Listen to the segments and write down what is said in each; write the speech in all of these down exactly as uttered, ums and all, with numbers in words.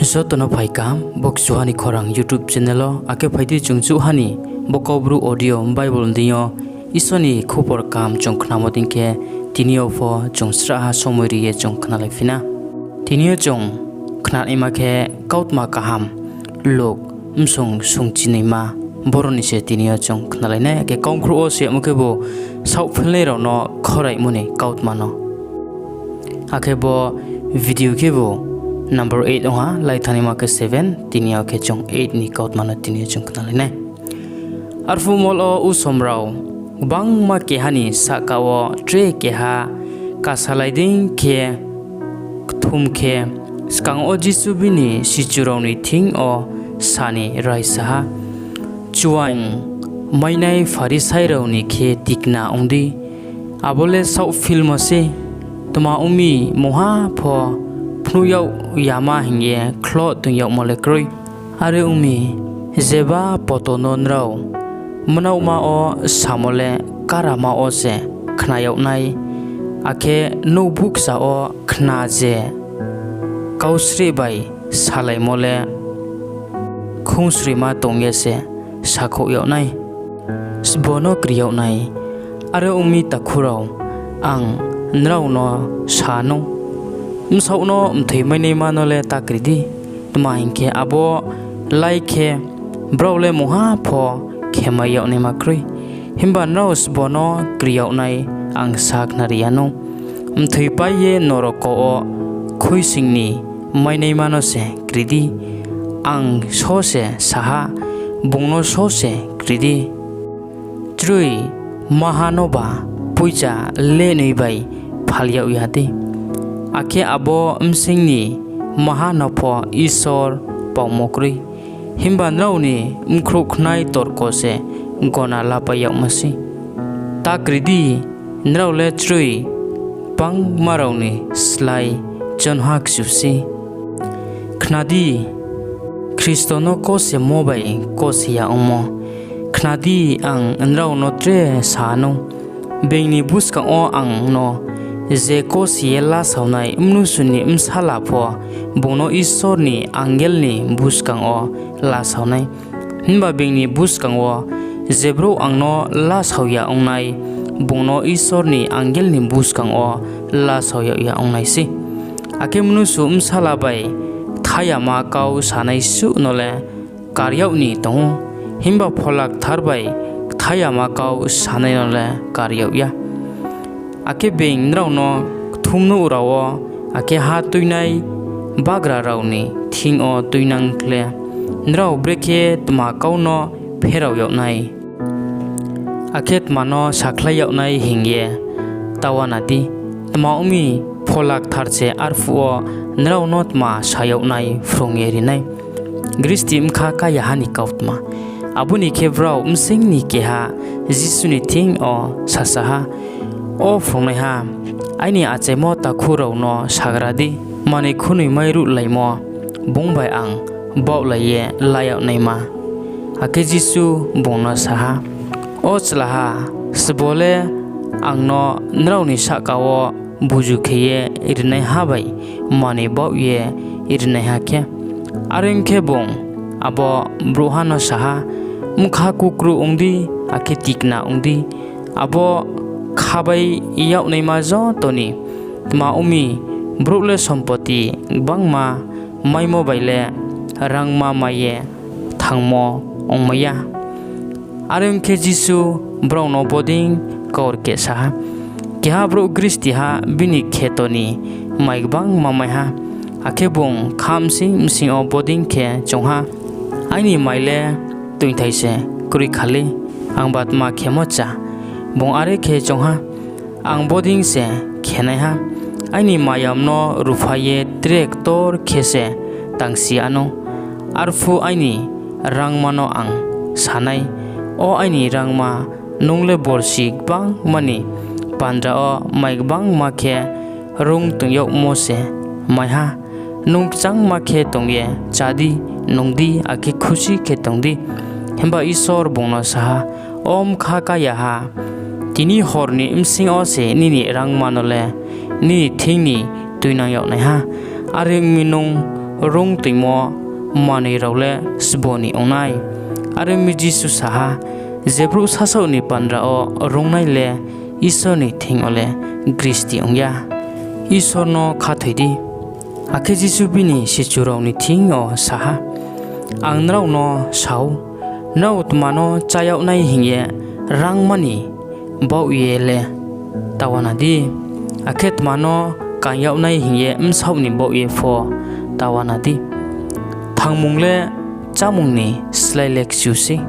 Joto no phai kaham, bo Kchuha ni Khorang YouTube channel wo, akhe phai di chung chouhha ni bo Kaubru audio Bible deing yo Isor ni khupor kaham chung khnamo dei khe, tini yo pho chung srahha somoi ri ye chung khnalaiphi na. Tini yo chung khnanaima khe kautma kaham, Luk bsung sungchinoima, boro ni se tini yo chung khnalai nai, akhe kaukhrouh wo se yagmo khebu saohphilnai rao no khoraimo ni kautma no. Akhe bo video khebu number eight ong ha, lai thanaima khe seven, tini yo khe chung eight ni kautma no tini yo chung khnalai nai. Arphuh mol wo usom rao gbangma keha ni sahka wo tre keha kasalai dei khe kthum khe, skang wo Jisu bini sichu rao ni thing yo sa ni raisa ha, Chuaing mainai Pharisai rao ni khe tikna ong di, abo le saohphilmo sei. Tma ong mi, mungha pho phnuh yag yama hing ye khloh toing yagmo le kroi. Are ong mi, jeba poto no nrao mnaohma wo samo le karama wo se khna yag nai, akhe nouhbukcha wo khna je kausreh bai salaimo le khoungsroima tong ye se sakhouh yag nai, sbo no kri yag nai. Are ong mi, takhu rao, ang nrao no sa nou, bsaoh no mthoi mainaima no le ta kri di, tma hing khe, abo lai khe brao le mungha pho khemai yag naima kroi. Himba nrao sbo no kri yag nai, ang sakhnari ya nou, mthoipai ye noroko wo khuisoing ni mainaima no se kri di. Ang só se sa ha, bung no só se kri di. Chroi maha noba poicha lenoi bai phal yag ya dei, akhe abo bsing ni maha no pho Isor paumo kroi. Himba nrao ni bkhrouh khnai torko se gona lapai yagmo sei. Ta kri di, nrao le chroi gbangma rao ni slái chonha kchu sei. Khna di, Khristo no kosemo bai kose ya ongmo. Khna di, ang nrao no tre sa nou, being ni buskang wo ang no je kose ye lasaonai Mnusu ni Bsala pho, bung no Isor ni angel ni buskang wo lasao nai. Himba being ni buskang wo je brouh ang no lasao ya ong nai, bung no Isor ni angel ni buskang wo lasao yag ya ong nai sei. Akhe Mnusu Bsala bai kthayama kau sanai suh no le kar yag ni tong ou, himba Phola Kthar bai kthayama kau sanai no le kar yag ya. Akhe being nrao no kthumnouh rao wo, akhe ha tuinai bagra rao ni thing yo tuinang khle, nrao brekhe tma kau no pherao yag nai, akhe tma no sakhlai yag nai hing ye ta uana di. Tma ong mi, Phola Kthar se arphuh wo nrao no tma sa yag nai phrung ye ri nai. Gristi bkha ká ya ha ni kautma. Abo ni khe brao bsing ni keha Jisu ni thing yo sasa ha, O phrungnaiha, aini achaimo takhu rao no sagra di, manoi khunoi mairuhlaimo bung bai ang baohlai ye la yag naima. Akhe Jisu bung no sa ha, O chlaha, sbo le ang no nrao ni sahka wo buzu khe ye rinaiha bai manoi baoh ye rinaiha khe? Are ong khe, bung abo brouhha no sa ha, Bkha kukru ong di, akhe tikna ong di, abo khabai yag naima joto ni. Tma ong mi, brouh le sompoti gbangma maimo bai le rangma mai ye thangmo ongmai ya. Are ong khe, Jisu brao no bodei kaurkeh sa ha, Keha brouh gristiha bini kheto ni mai gbangma mai ha, akhe bung khabsing bsing yo bodei khe choung ha, ‘Aini mai le toingthai se kroi kha lei, angba tma khemo cha?’ Bung are khe choung ha, ‘Ang bodei se khenai ha, aini mayam no ruhphai ye tre ktor khe se tangsi wanou, arphuh aini rangma no ang sa nai, O aini rangma, nung le borsi gbangma ni bandra wo mai gbangma khe rung toing yagmo se mai ha. Nung kchangma khe tong ye chá di, nung di, akhe khusi khe tong di.’ Himba Isor bung no sa ha, O bkha ká ya ha, tini hor ni bsing yo se nini rangma no le nini thing ni tuinang yag nai ha. Are ong mi, nung rung toingmo manoi rao le sbo ni ong nai? Are ong mi Jisu sa ha, Je brouh sasaoh ni bandra wo rungnai le Isor ni thing yo le gristi ong ya. Isor no khathoi di. Akhe Jisu bini sichu rao ni thing yo sa ha, Ang nrao no sa ou, nrao tma no chá yag nai hing ye rangma ni baoh ye le ta uana di, akhe tma no kaing yag nai hing ye bsaoh ni baoh ye pho ta uana di. Thangmung le chámung ni slái le kchu sei,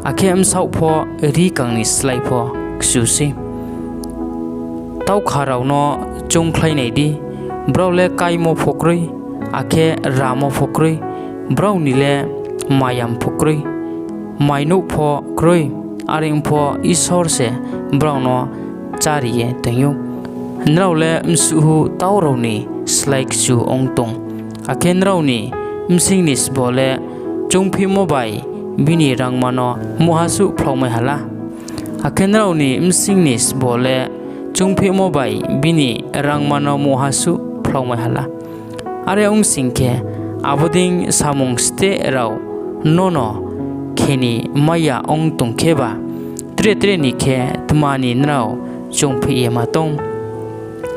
akhe bsaoh pho rri kang ni slái pho kchu sei. Taohkha rao no choungkhlai nai di, brao le káimo pho kroi, akhe ramo pho kroi, brao ni le mayam pho kroi, mainouh pho kroi, are ong pho Isor se brao no chári ye toing ou. Nrao le bsuhhu tau rao ni slái kchu ong tong, akhe nrao ni bsing ni sbo le choungphimo bai bini rangma no muhasuh phlaumai ha la? Akhe nrao ni bsing ni sbo le choungphimo bai bini rangma no muhasuh phlaumai ha la? Are ong sing khe, abo dei samung steh rao nono khe ni mai ya ong tong kheba, tre tre ni khe tma ni nrao choungphih ye ma tong?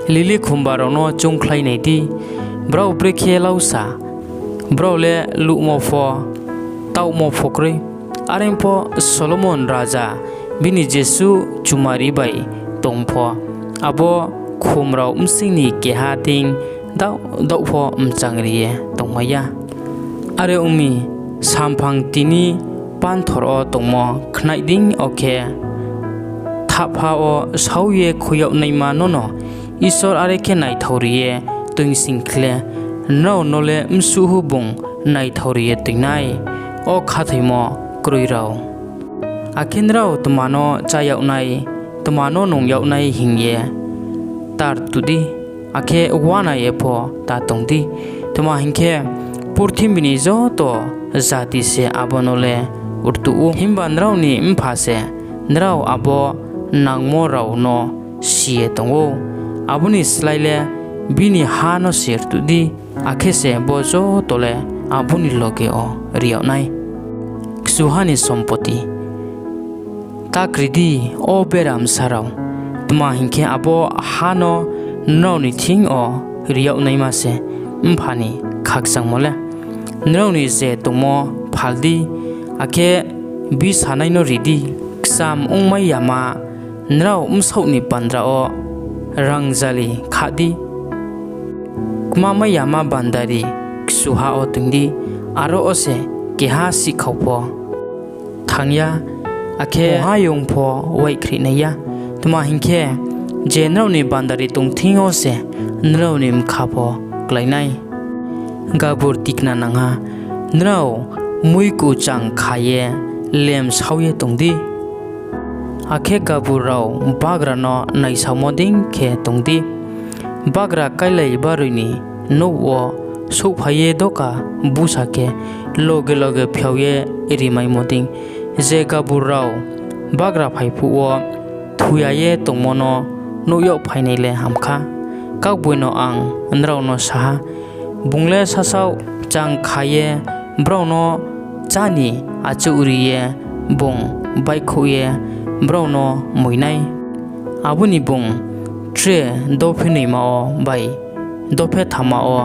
Lilikhumba rao no choungkhlai nai di, brao brekhe lausa, brao le luhmo pho, taohmo pho kroi. Are ong pho Solomon raja bini jesuh chumari bai tong pho, abo khum rao bsing ni keha dei daoh daoh pho mchangri ye tongmai ya. Are ong mi, samphang tini panthor wo tongmo khnaih dei yo khe, thahpha wo sau ye khui yag naima nono Isor are khe naithaori ye toing sing khle, nrao no le bsuhhu bung naithaori ye toing nai, o khathoimo kroi rao! Akhe nrao tma no chá yag nai, tma no nung yag nai hing ye ta rtuh di, akhe uana ye pho ta tong di; tma hing khe, purthimbi ni joto jati se abo no le rtuh ou. Himba nrao ni Mpha se nrao abo nangmo rao no si ye tong ou. Abo ni slái le bini ha no se rtuh di, akhe se bo joto le abo ni loge wo ri yag nai. Kchuha ni Sompoti. Ta kri di, o bera bsa rao, tma hing khe, abo ha no nrao ni thing yo ri yag naima se Mpha ni khakchangmo le. Nrao ni je tongmo phal di, akhe bisanai no ri di. Kcham ongmai yama nrao bsaoh ni bandra wo rangzali khah di. Kmamai yama bandari kchuha wo toing di, aro wo se keha sihkhao pho thanng ya, akhe mungha young pho waihkhreh nai ya. Tma hing khe, je nrao ni bandari tong thing yo se nrao ni bkha pho klái nai. Gabur tikna nangha. Nrao muiku chang kha ye lemsao ye tong di, akhe gabur rao bagra no naisaomo dei khe tong di. Bagra káilai baroi ni nouh wo souhphai ye doka busa khe, loge loge phiao ye rimaimo dei, je gabur rao bagra phai phuh wo thu ya ye tongmo no nuh yag phainai le ham kha. Kaugboino ang nrao no sa ha, bung le sasaoh chang kha ye brao no chá ni achouhri ye bung baihkhouh ye brao no moi nai. Abo ni bung tre dophenoima wo bai dophethamma wo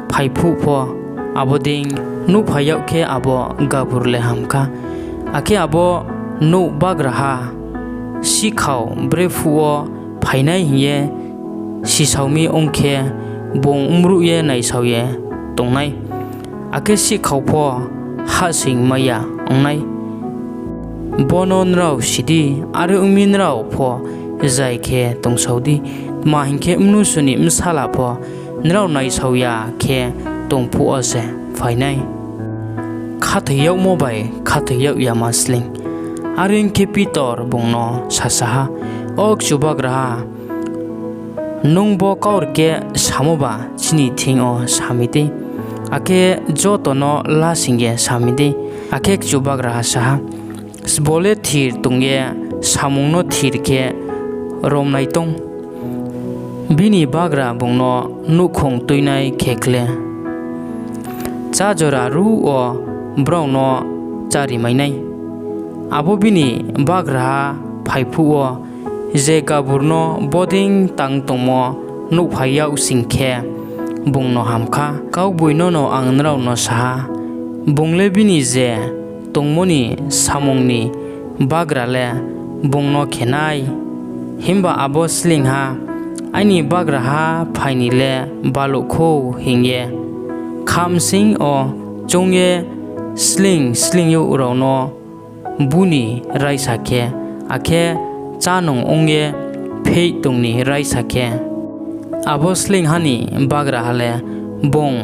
phai phuh pho, abo dei nuhphai yag khe abo gabur le ham kha. Akhe abo nouh bagraha sihkhao brephuh wo phai nai hing ye sisao mi ong khe, bung mruh ye naisao ye tong nai, akhe sihkhao pho hahsoingmai ya ong nai. Bo no nrao si di, are ong mi, nrao pho zai khe tongsao di. Tma hing khe, Mnusu ni Bsala pho nrao naisao ya khe tong phuh wo se phai nai. Khathoi yagmo bai Khathoi yag yama Sleing. Are ong khe, Pitor bung no sasa ha, O Chubagraha, nung bo kaurkeh samoba chini thing yo sa mi dei, akhe joto no lasing ye sa mi dei. Akhe Chubagraha sa ha, Sbo le thir tong ye samung no thir khe romnai tong? Bini bagra bung no nouhkhong tuinai khe khle? chá jora ruh wo brao no chári mai nai. Abo bini bagraha phai phuh wo, je gabur no bodei tang tongmo nuhphai yag sing khe, bung no ham kha. Kaugboino no ang nrao no sa ha, bung le bini je tongmo ni samung ni bagra le bung no khe nai. Himba abo sleingha ‘Aini bagraha phai ni le baluh khou’ hing ye kha bsing yo choung ye sleing sleing youh rao no bú ni raisa khe, akhe chá-nung ong ye pheih tong ni raisa khe, abo sleingha ni bagraha le bung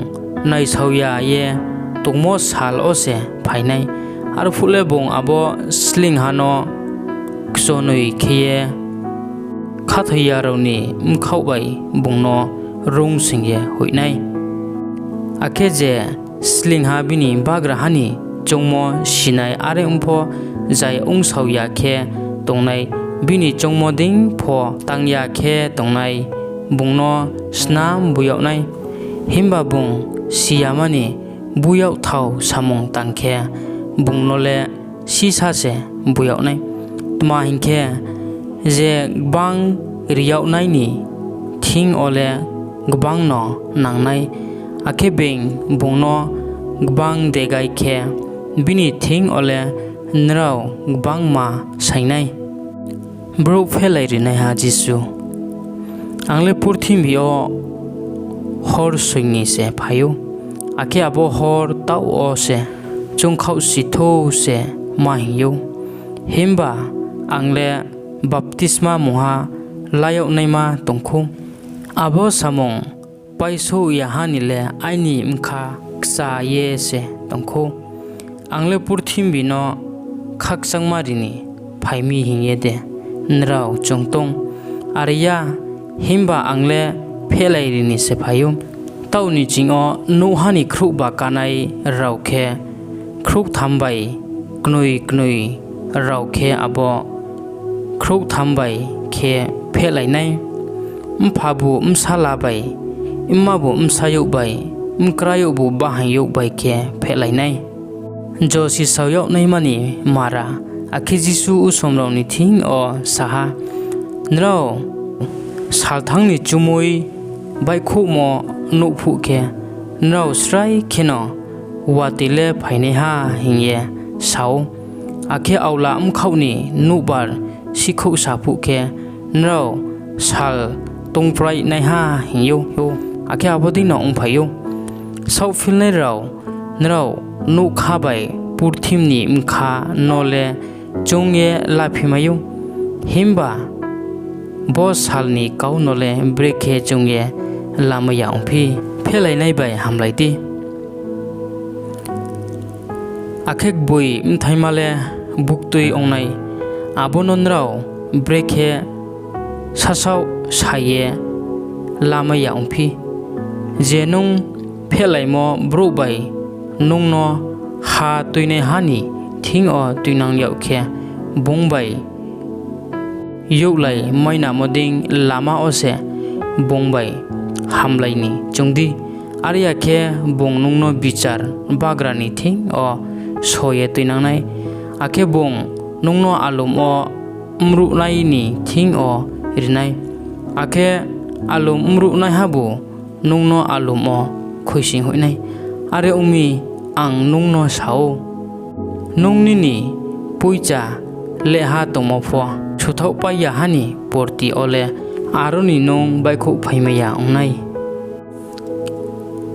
naisao ya ye tongmo sal wo se phai nai. Arphuh le bung abo sleingha no kchonoi khe ye khathoi ya rao ni bkhaoh bai bung no rung sing ye hoih nai. Akhe je sleingha bini bagraha ni choungmo sinai are ong pho, zai ongsao ya khe tongnai, bini choungmo dei pho tang ya khe tongnai, bung no snam bú yag nai. Himba bung si yama ni bú yagthao samung tang khe, bung no le sisá se bú yag nai. Tma hing khe, je gbang ri yagnai ni thing yo le gbang no nang nai, akhe being bung no gbang degai khe, bini thing yo le nrao gbangma saing nai. Brouh Phehlairinaiha Jisu Ang le purthimbi yo horsoing ni se phai ou, akhe abo hor taoh wo se choungkhaohsi thou se ma hing ou. Himba ang le baptisma mungha la yag naima tong khou, abo samung paisouh ya ha ni le aini bkha kcha ye se tong khou. Ang le purthimbi no khakchangmari ni phai mi hing ye de nrao choung tong? Are ya, himba ang le Phehlairi ni se phai ou. Taoh ni ching yo nuhha ni khrouhba kánai rao khe khrouhtham bai, knoi knoi rao khe abo khrouhtham bai khe phehlai nai, mphabu bsala bai, mmabu bsayouh bai, mkrayouhbu bahaing youh bai khe phehlai nai. Josisao yag naima ni Mara Akhe Jisu usom rao ni thing yo sa ha, Nrao salthang ni chumui baihkhouhmo nuh phuh khe, nrao srai kheno, ‘Watoi le phainaiha’ hing ye sa ou. Akhe aola bkhaoh ni nuhbar sihkhouhsa phuh khe, nrao ‘Sal tongprainaiha’ hing ou, akhe abo deino ongphai ou. Saohphilnai rao, nrao nougkha bai purthimbi ni bkha no le choung ye laphimai ou, himba bo sal ni kau no le brekhe choung ye lamai ya ongphi? Phelainai bai hamlai di. Akhe gboi bthaima le buktui ong nai, abo no nrao brekhe sasaoh sa ye lamai ya ongphi? Je nung phelaimo brouh bai nung no ha tuinaiha ni thing yo tuinang yag khe, bung bai youhlaimainamo dei lama wo se bung bai hamlai ni choung di. Are ya khe bung nung no bichar bagra ni thing yo só ye tuinang nai, akhe bung nung no alum wo mruhnai ni thing yo ri nai, akhe alum mruhnaihabu nung no alum wo khuisoinghoih nai. Are ong mi, ang nung no sa ou, nung nini poicha lehha tongmo pho suthaohpai ya ha ni porti yo le aro ni nung baihkhouhphaimai ya ong nai.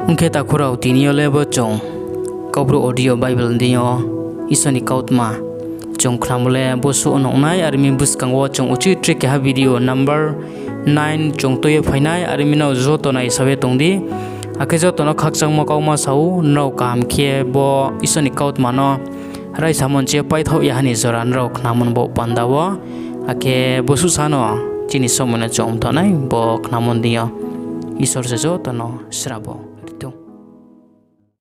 Ong khe takhu rao, tini yo le bo chung Kaubru Audio Bible ni deing yo Isor ni kautma chung khnamo le bosuh no ong nai. Are mi buskang wo chung uchih tre keha video number nine chung tui ye phai nai. Are mi nrao joto naisao ye tong di. Akhe joto no khakchangmo kauma sa ou, nrao kaham khe bo Isor ni kautma no raisa monchi ye paithaoh ya ha ni jora nrao khnamo ni bo panda wo. Akhe bosuh sa no chini somoi no chung mthoh nai bo khnamo ni deing yo. Isor se joto no srabo.